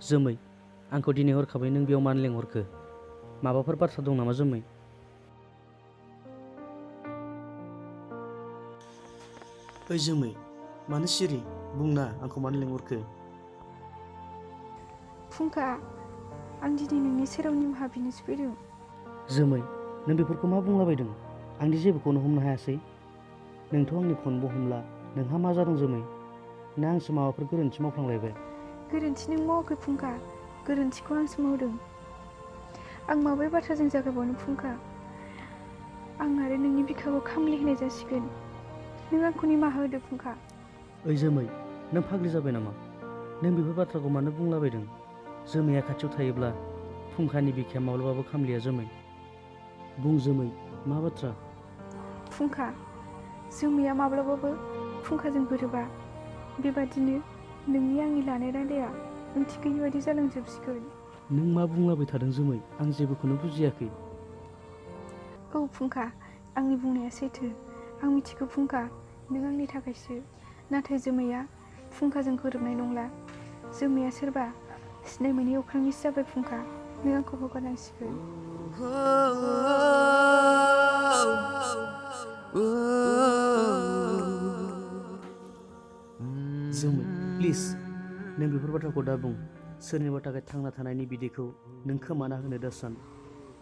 जोमै, आंखौ दिनै हरखाबै नों बेयाव मानो लेंहरखो? माबाफोर बाथ्रा दं नामा जोमै? ओइ जोमै, मानो सिरि? बुंना आंखौ मानो लेंहरखो? फुंखा, आं दिनै नोंनि सेराव निमाहा बिनोसो फैदों। जोमै, नों बेफोरखौ मा बुंलाबायदों? आंदि जेबोखौनो हमनो हायासै। नोंथ' आंनि फनबो हमला। नोंहा मा जादों जोमै? ना आंसो माबाफोर गोरोन्थि मावफ्लांलायबाय? गोरोन्थि नों मावाखै फुंखा, गोरोन्थिखौ आंसो मावदों। आं माबे बाथ्राजों जागायबावनो फुंखा? आं आरो नोंनि बिखाखौ खामले होनाय जासिगोन। नों आंखौ निमाहा होदो फुंखा। ओइ जोमै, नों फाग्लि जाबाय नामा? नों बेफोर बाथ्राखौ मानो बुंलाबायदों? जोमैया खाथियाव थायोब्ला फुंखानि बिखाया माब्लाबाबो खामलिया जोमै। बुं जोमै, मा बाथ्रा? फुंखा, जोमैया माब्लाबाबो फुंखाजों गोरोबा। बेबादिनो नोंनि आंनि लानाय रादाया ओंथि गैयि बादि जालांजोबसिगोन। नों मा बुंलाबाय थादों जोमै? आं जेबोखौनो बुजियाखै। औ फुंखा, आंनि बुंनाया सैथो। आं मिथिगौ फुंखा, नों आंनि थाखायसो। नाथाय जोमैया फुंखाजों गोरोबनाय नंला। जोमैया सोरबा सिनाय मोनै अख्रांनिसो जाबाय फुंखा। नों आंखौ हगारनांसिगोन। जोमै, प्लिज, नों बेफोर बाथ्राखौ दा बुं। सोरनिबा थाखाय थांना थानायनि बिदैखौ नों खोमाना होनो दासान।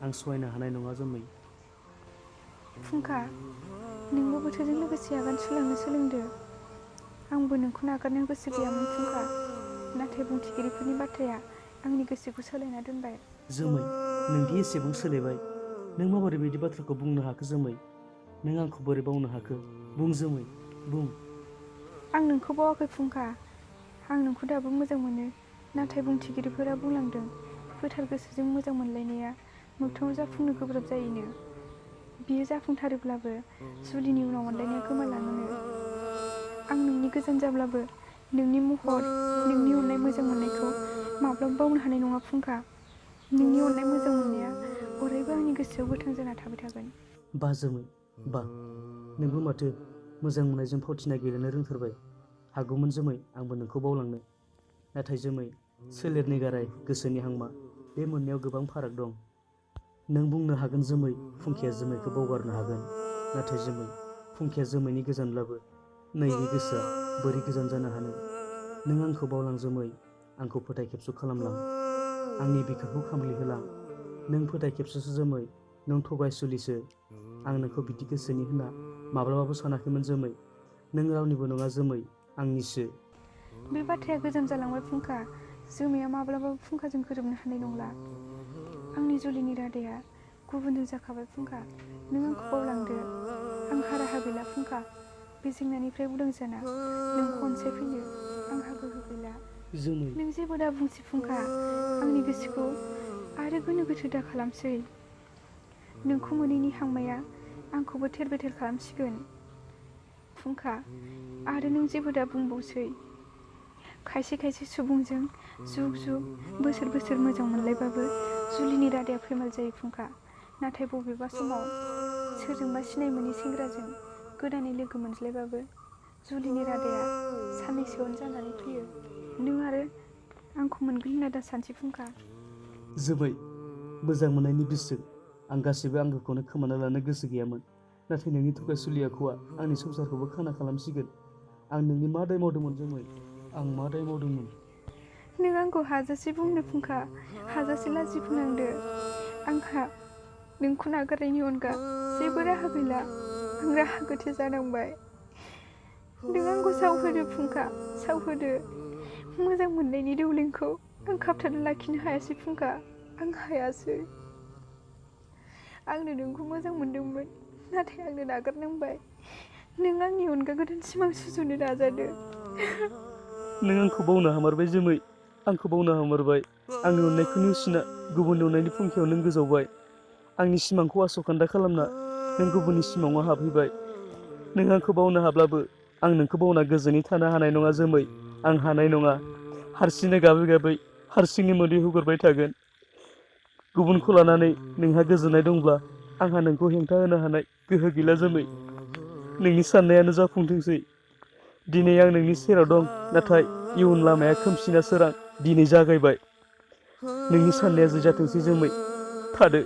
आं सहायनो हानाय नङा जोमै। फुंखा, नोंबो बोथोरजों लोगोसे आगान सुरलांनो सोलोंदो। आंबो नोंखौ नागारनो गोसो गैयामोन फुंखा। नाथाय बुंथिगिरिफोरनि बाथ्राया आंनि गोसोखौ सोलायना दोनबाय। जोमै, नोंदि एसेबां सोलायबाय, नों माबोरै बिदि बाथ्राखौ बुंनो हाखो जोमै? नों आंखौ बोरै बावनो हाखो? बुं जोमै, बुं। आं नोंखौ बावाखै फुंखा। आं नोंखौ दाबो मोजां मोनो। नाथाय बुंथिगिरिफोरा बुंलांदों गोथार गोसोजों मोजां मोनलायनाया मोगथाङाव जाफुंनो गोब्राब जायोनो। बियो जाफुंथारोब्लाबो जुलिनि उनाव अनलायनाया गोमालाङोनो। आं नोंनि गोजान जाब्लाबो नोंनि महर, नोंनि अननाय मोजां मोननायखौ माब्लाबा बावनो हानाय नङा फुंखा। नोंनि अननाय मोजां मोननाया अरायबो आंनि गोसोआव गोथां जाना थाबाय थागोन। बा जोमै, बा, नोंबो माथो मोजां मोननायजों फावथिना गेलेनो रोंथारबाय। हागौमोन जोमै आंबो नोंखौ बावलांनो। नाथाय जोमै, सोलेरनि गाराय गोसोनि हांमा, बे मोननैयाव गोबां फाराग दं। नों बुंनो हागोन जोमै फुंखाया जोमैखौ बावगारनो हागोन। नाथाय जोमै, फुंखाया जोमैनि गोजानब्लाबो नैबे गोसोआ बोरै गोजान जानो हानो? नों आंखौ बावलां जोमै, आंखौ फोथाय खेबस' खालामलां। आंनि बिखाखौ खामग्लिहोलां। नों फोथाय खेबस'सो जोमै, नों थगायसुलिसो। आं नोंखौ बिदि गोसोनि होनना माब्लाबाबो सानाखैमोन जोमै। नों रावनिबो नङा जोमै, आंनिसो। बे बाथ्राया गोजाम जालांबाय फुंखा। जोमैया माब्लाबाबो फुंखाजों गोरोबनो हानाय नंला। आंनि जुलिनि रादाया गुबुनजों जाखाबाय फुंखा। नों आंखौ बावलांदो। आंहा राहा गैला फुंखा। बे जेंनानिफ्राय उदां जाना नोंखौ अनसायफैनो आंहा गोहो गैला। जोमै, नों जेबो दा बुंसै फुंखा। आंनि गोसोखौ आरो गोनो गोथो दा खालामसै। नोंखौ मोनैनि हांमाया आंखौबो थेर बेथेर खालामसिगोन फुंखा। आरो नों जेबो दा बुंबावसै। खायसे खायसे सुबुंजों जुग जुग बोसोर बोसोर मोजां मोनलायबाबो जुलिनि रादाया फैमाल जायो फुंखा। नाथाय बबेबा समाव सोरजोंबा सिनाय मोनै सेंग्राजों गोदानै लोगो मोनज्लायबाबो जुलिनि रादाया साननैसोआवनो जानानै फैयो। नों आरो आंखौ मोनगोन होनना दा सानसै फुंखा। जोमै, मोजां मोननायनि बिसजों आं गासैबो आंगोखौनो खोमाना लानो गोसो गैयामोन। नाथाय नोंनि थगायसुलि आखुआ आंनि संसारखौबो खाना खालामसिगोन। आं नोंनि मा दाय मावदोंमोन जोमै? आं मा दाय मावदोंमोन? नों आंखौ हाजासे बुंदो फुंखा, हाजासे लाजि फोनांदो। आंहा नोंखौ नागारनायनि अनगा जेबो राहा गैला। आं राहा गोथे जानांबाय। नों आंखौ सावहोदो फुंखा, सावहोदो। मोजां मोननायनि दौलेंखौ आं खाबथाना लाखिनो हायासै फुंखा। आं हायासै। आंनो नोंखौ मोजां मोनदोंमोन, नाथाय आंनो नागारनांबाय। नों आंनि अनगा गोदान सिमां सुजुनो नाजादो। नों आंखौ बावनो हामारबाय जोमै, आंखौ बावनो हामारबाय। आंनि अननायखौ नेवसिना गुबुननि अननायनि फुंखायाव नों गोजावबाय। आंनि सिमांखौ आसखान्दा खालामना नों गुबुननि सिमाङाव हाबहैबाय। नों आंखौ बावनो हाब्लाबो आं नोंखौ बावना गोजोनै थानो हानाय नङा जोमै। आं हानाय नङा। हारसिंनो गाबै गाबै हारसिंनो मोदै हुगारबाय थागोन। गुबुनखौ लानानै नोंहा गोजोननाय दंब्ला आंहा नोंखौ हेंथा होनो हानाय गोहो गैला जोमै। नोंनि साननायानो जाफुंथोंसै। दिनै आं नोंनि सेराव दं, नाथाय इयुन लामाया खोमसिना सोरां दिनै जागायबाय। नोंनि साननाया जे जाथोंसै जोमै थादो।